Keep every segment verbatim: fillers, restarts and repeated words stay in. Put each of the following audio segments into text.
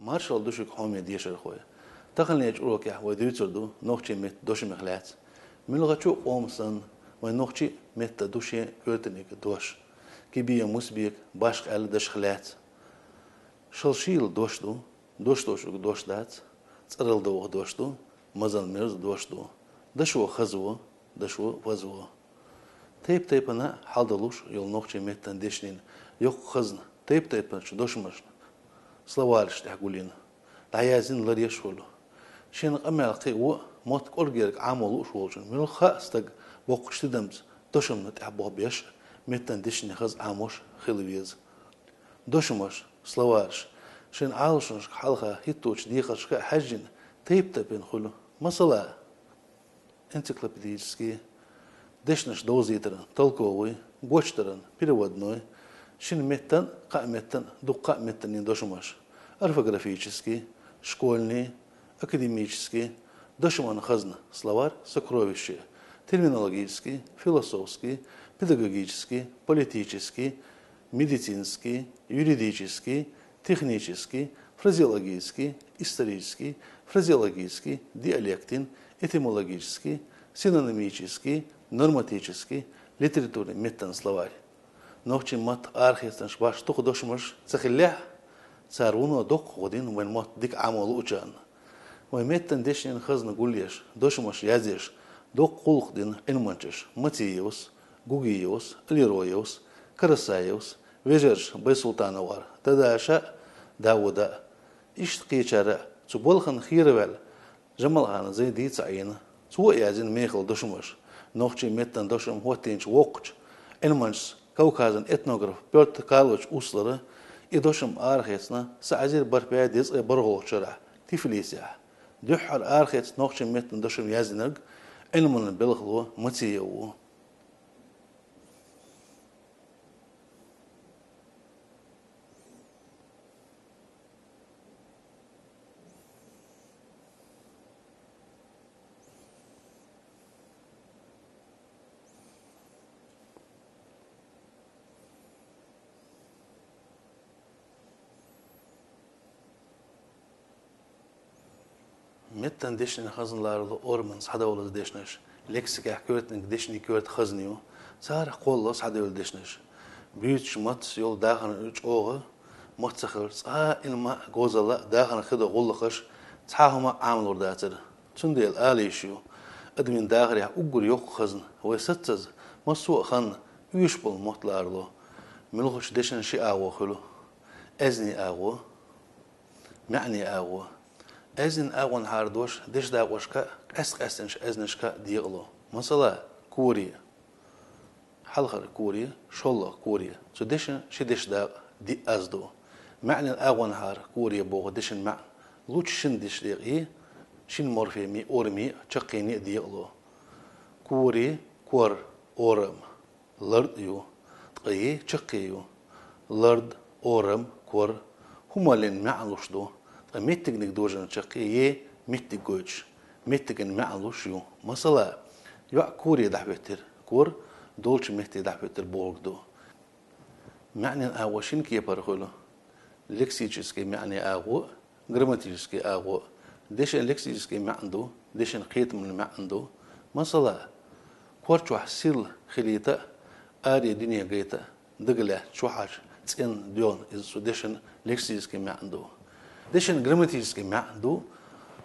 Маршалла ду шуьга, хьоме дешархой! Таханлерчу урокехь вай дуьйцур ду нохчийн меттан дошамех лаьцна. Муьлххачу а къоман санна, вайн нохчийн меттан ду шен коьртаниг дош. Кибиев Мусабека, башха аьлла, дашах лаьцна. Шала шийла дош ду, дош долчуьнга дош дац, цӀаралла доху дош ду, мазалла мерза дош ду, дашо хазво, дашо вазво. Тайп-тайпана хьал долуш йолу нохчийн меттан дешнийн йоккха хазна тайп-тайпанчу дошамашна, словарьш тӀехь гулйина, дӀаяздина ларъеш хуьлу. Шен къамел кхио а, мотт кӀоргерг Ӏамо лууш волчун муьлхха а стаг боккхачу тидамца дошамна тӀехь бохбеш а, меттан дешнийн хаза Ӏамош а хила веза. Дошамаш, словарьш шайн Ӏалашонашка хьалха хӀитточу декхаршка а хьаьжжина, тайп-тайпана хуьлу. Масала, энциклопедический, дешнаш довзийтаран, толковый, гочдаран, переводной, шина меттан, кхаа меттан, дуккха а меттанийн дошамаш, орфографический, школьный, академический, дошаман хазна, словарь сокровище, терминологический, философский, педагогический, политический, медицинский, юридический, технический, фразеологический, исторический, фразеологический, диалектин, этимологический, синономический, нормотический, литературный меттан словарь. Нохчийн маттах арахецнаш башха дукха дошамаш ца хиллехь а, цара вуно доккха гӀо дина вайн мотт дика Ӏамо луучарна. Вайн меттан дешнийн хазна гулъеш, дошамаш язъеш, доккха гӀуллакх дина Ӏилманчаша Мациевс, Гугиевс, Алироевс, Карасаевс, вежарша Байсултановгара Дадаша а, Дауда а. Иштта кхечара а цу балхана хера ваьлла Жамалханов Зайди ца Ӏийна. Цо а язйина мехала дошамаш. Нохчийн меттан дошам хӀоттийначу воккхачу Ӏилманчас, Кавказан этнограф Пётр Карлович Услара и дошам арахецна, са Ӏазир бархӀ бӀе дезткъе бархӀалгӀачу шарахь, Тифлисехь. Дуьххьара арахецна нохчийн меттан дошам яздинарг Ӏилманан белхало Мациев ву. Меттан дешнийн хазна ларало ораман схьадовлаза дешнаш, лексикехь коьртаниг дешнийн коьрта хазна ю, царах кхоллало схьадевлла дешнаш. Буьйцучу маттаца йолу дахаран чӀогӀа мотт ца хилар, цкъа а Ӏилма а, говзалла а, дахаран хи дан гӀуллакхаш цхьа а хӀума а Ӏамалур дацара. Цундела ала йиш ю, адамийн дахарехь уггар йоккха хазна, вай саццаза, массо а ханна оьшуш болу мотт ларало. Муьлххачу дешан ши агӀо хуьлу: аьзнийн агӀо, маьӀнийн агӀо. Аьзнийн агӀонхьара дош дешдакъошка а, къаьст-къаьстинчу аьзнашка а декъало. Масала, коре. Хьалхара коре, шолгӀа коре. Цу дешан ши дешдакъа, диъ аз ду. МаьӀнийн агӀонхьара коре боху дешан маьӀна лучу шина дешдекъе, шина морфемийн, орамийн а, чаккхенийн а декъало. Коре, кор, орам. Лард ю, ткъа е чаккхе ю. Лард, орам, кор хӀуманлин маьӀна луш ду, ткъа меттигниг дожарна чаккхе е меттиг гойтуш, меттиган маьӀна луш ю. Масала, йоӀ коре дӀахӀоьттира, кор долчу метте дӀахӀоьттира бохург ду. МаьӀнийн агӀо шина кепара хуьлу: лексический маьӀнийн агӀо а, грамматический агӀо а. Дешан лексический маьӀна ду, дешан кхетаман маьӀна ду. Масала, кор чохь сирла хилийта а, аре дуьне гайта а дагалаьцна чохь Ӏаш цӀена доьгӀна иза цу дешан лексический маьӀна ду. Дешан грамматический маьӀна ду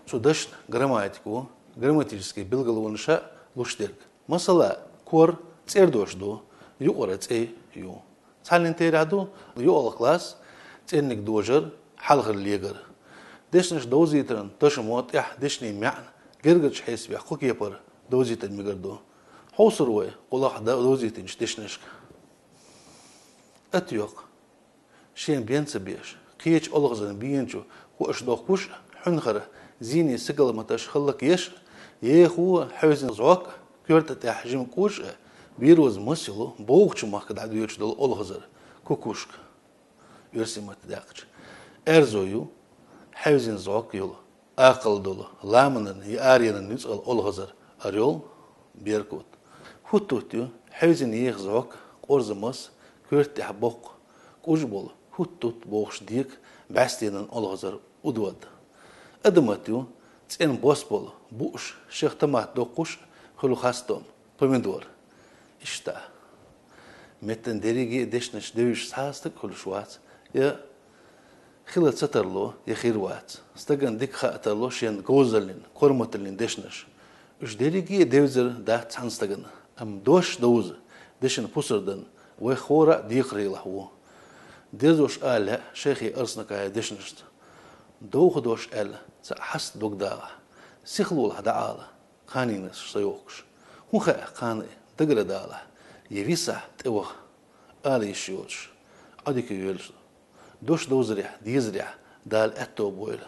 цу дашна грамматико, грамматический билгалонаш а луш дерг. Масала, кор цӀердош ду, юкъара цӀе ю. Цхьаннен терахь ду юкъахь класс, цӀерниг дожар, хьалхара легар. Дешнаш довзийтаран дошамо тӀехь дешнийн маьӀна гергарчу хьесапехь кху кепара довзийтар мегар ду. Хьовсур вай кху лахахь довзийтинчу дешнашка. Атоькъ. Шен бен ца беш, кхечу олхазан беначу хӀоаш дохкуш а, хьуьнхара зене сигаламаташ хӀаллакъеш а, ехо хьевзина зӀок а, коьрта тӀехь жима кӀуж а, бероза мас йолу богӀучу махка дӀадоьдуш долу олхазар, кукушка, оьрсийн матта даьккхича, аьрзо ю, хьевзина зӀок йолу, акхалла долу, ламанан я аренан нуьцкъала олхазар, орёл, беркут. ХӀуттут ю, хьевзина еха зӀок, къорза мас, коьрта тӀехь боккха кӀуж болу, хӀуттут бохуш дека бӀаьстенан олхазар, удод. Адамат ю, цӀен бос болу, бууш, шех томат доккхуш, хуьлу хастам, помидор. Иштта. Меттан дерриге а дешнаш девзаш цхьа а стаг хуьлуш вац, я хила ца тарло, я хир вац. Стагана дика хаа тарло шен говзаллин, корматаллин дешнаш. Уьш дерриге а девзар дац цхьана стагана, амма дош довза, дешан пусар дан, вай хӀора а декхарийлахь ву. Дерзош ала лаьа шайхи Арснакаев дешнашца. Довха дош аьлла, цхьаъ хьаста дог далахь, сихлолахь дӀаала, кханенаш са йохкуш. ХӀун хаьа, кхана дагара далахь, я висахь тӀеваха, ала йиш йоцуш, Ӏодика йоьлуш. Дош довзарехь, дезарехь Дала аьтто бойла.